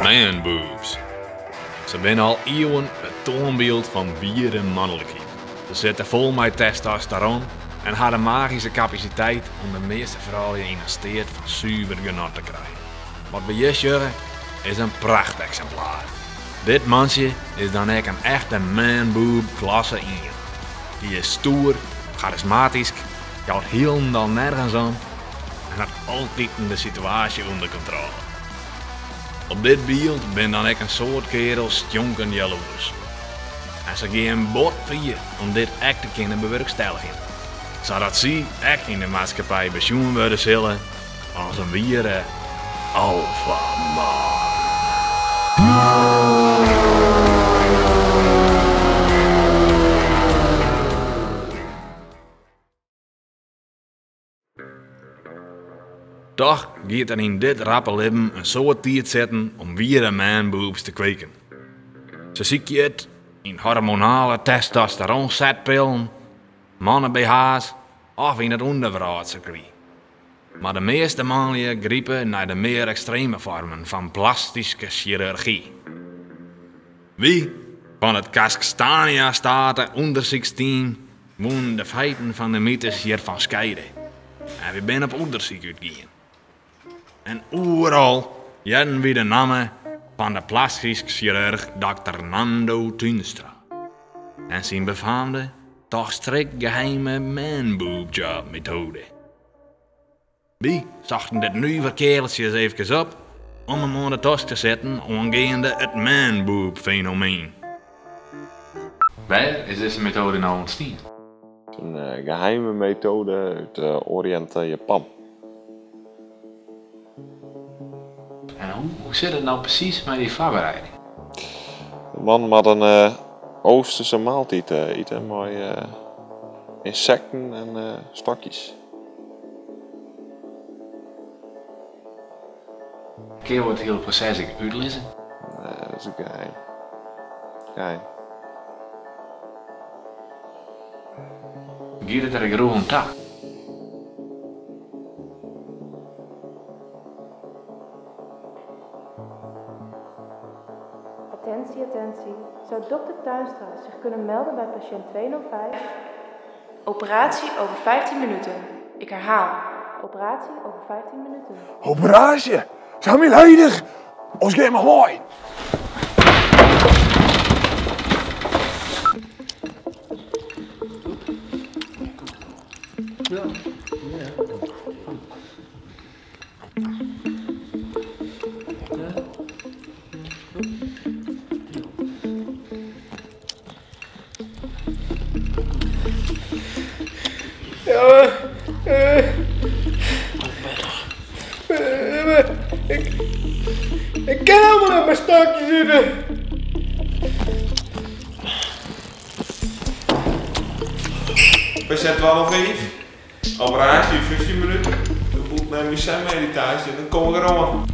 Man boobs. Se binne al iuwen it toanbyld fan wiere manlikheid. Se sitte fol mei testosteron en ha de magyske kapasiteit om de measte froulju yn in steat fan suver genot te krijen. Wat we hjir sjogge is in prachteksimplaar. Dit mantsje is dan ek in echte man-boob klasse ien. Hy is stoer, charismatysk, jout hielendal nergens om en hat altiten de situaasje ûnder kontrôle. Op dit byld binne dan ek in soad kearels stjonkend jaloers. En se gean bot fier om dit ek te kinne bewurkstelligjen, sadat sy ek yn de maatskippij besjoen wurde sille as in wiere alfaman. Toch giet der yn dit rappe libben in soad tiid sitten om wiere man-boobs te kweken. Se sykje it yn hormonale testosteronsetpillen, manne-BH's of yn it ûnderwrâldsirkwy. Mar de measte manlju gripe nei de mear ekstreme foarmen fan plastyske sjirurgy. Wy fan it Kaskstania State ûndersyksteam woenen de feiten fan de mytes hjirfan skeide en wy binne op ûndersyk útgien. En oeral hearden wy de namme fan de plastysk sjirurch dokter Nando Tuinstra en syn befaamde, toch strikt geheime man-boob-job-metoade. Wy sochten dit nuver kealtsje ris eefkes op om him oan de tosk te setten oangeande it man-boob-fenomeen. Wêr is dizze metoade no ûntstien? It is in geheime metoade út Oriïnt Japan. En hoe sit it no presys mei dy foarbereiding? De man moat in Oosterse maaltiid ite mei ynsekten en stokjes. Kinne jo it hiele proses ek útlizze? Nee, dat is ek geheim. Geheim. Giet it der ek rûch oan ta? Attentie, attentie. Zou dokter Tuinstra zich kunnen melden bij patiënt 205? Operatie over 15 minuten. Ik herhaal, operatie over 15 minuten. Operaasje? Sa myn heidich! Ons gean mar mei! Ik kin helemaal net mei stokjes ite. Pasjint 205, operaasje oer 15 minuten. De boel nei myn zen-meditaasje en dan kom ik deroan.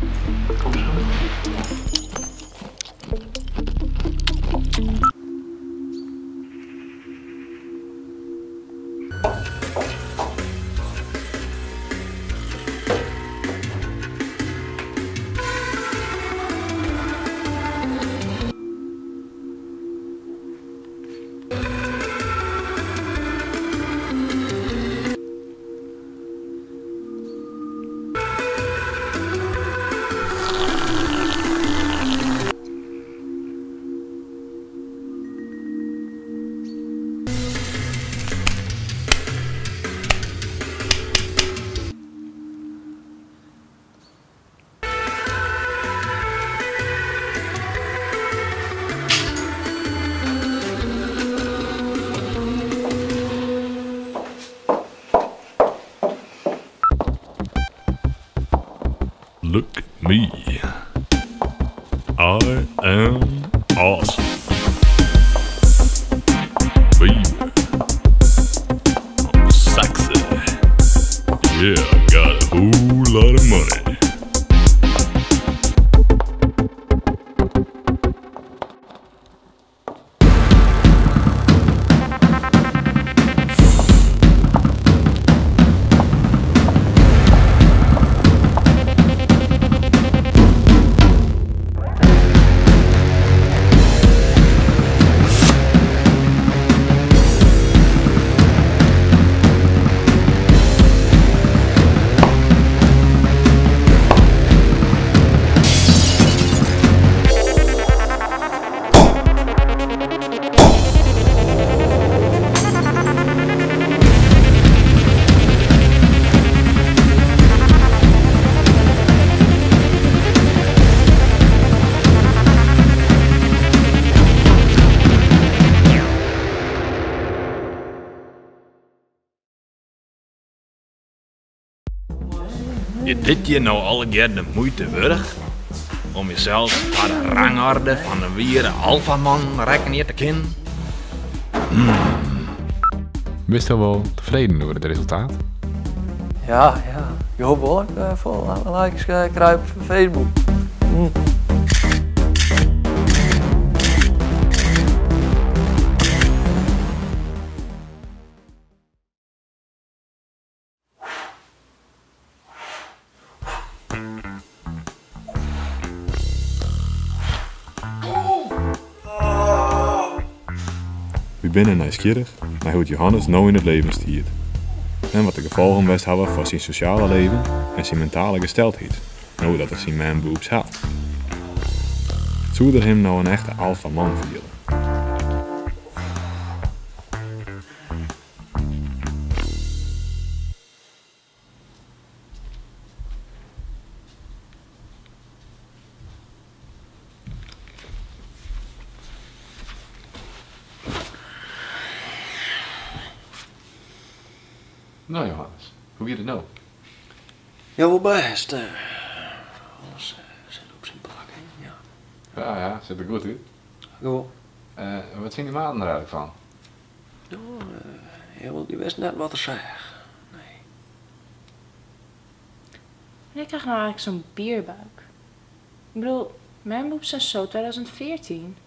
Look me. I am awesome. Baby. I'm sexy. Yeah. Is dit hjir no allegear de muoite wurdich? Om jesels ta de rangorde fan de wiere alfaman rekkenje te kinnen? Bisto wol tefreden oer it resultaat? Ja, ja. Ik hoop wol dat ik eh, folle likes eh, krij op Facebook. Wy binne nijsgjirrich nei hoe't Johannes no yn it leven stiet en wat de gefolgen west hawwe foar syn sosjale leven en syn mentale gesteldheid, no dat er syn man-boobs hat. Soe er him no in echte alfaman fiele? No Johannes, hoe giet it no? Ja, wol bêst. Alles sit op syn plak, hè. Ja. Ja, ja, sit der goed út. Gewoan. Wat fine dyn maten der eigentlik fan? No, dy wist net wat er seach. Nee. Wannear krijg ik nou eigenlijk zo'n bierbuik? Ik bedoel, manboobs zijn zo 2014.